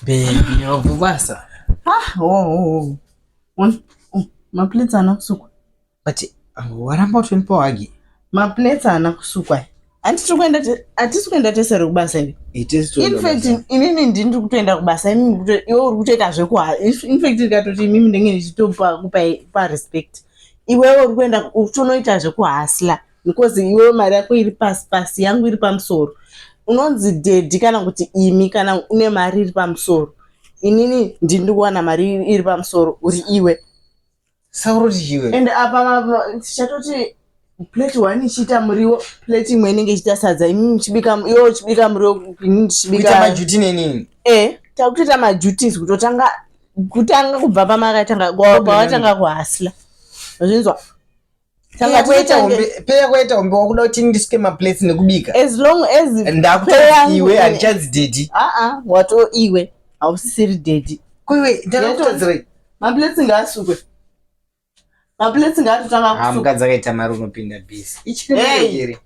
Baby, wabva Ah, oh. Oh. Oh, maplates haana kusukwa. But waramba kuti hug. Maplates haana kusukwa. Handiti kuenda, hatisi kuenda tese here kubasa ivi? In fact, inini ndini ndiri kutoenda kubasa, iwe uri kutoita zvekuha. In fact, ndikatoti imimi ndenge ndichitopa kupa respect. Iwewe uri kuenda utonoita zvekuhustler because iwewe mari yako iri pasi pasi, yangu iri pamusoro. Unonzi daddy kana kuti imi kana une mari iri pamusoro. Inini ndini ndiri kuwana mari iri pamusoro, uri iwe. Sauroti chiwe. And apa tichatoti plate one ichiita muriwo, plate imwe inenge ichiita sadza, imi muchibika, iwe uchibika muriwo, inini ndichibika. Kuita maduty nenini. Eh, takutoita maduties kutotanga, kutanga kubva pamakatanga, pawatanga kuhustler, zvinzwa? Peya kwaita hombe, wakuda kuti ndisuke maplates nekubika. As long as Ndakuti iwe handichanzi daddy. Aa, wato iwe, hausisiri daddy. Kuiwe ndakakutadzirei? Maplates ngaasukwe, maplates ngaatotanga kusukwa. Mukadzi akaita mari unopinda busy. Ichiri.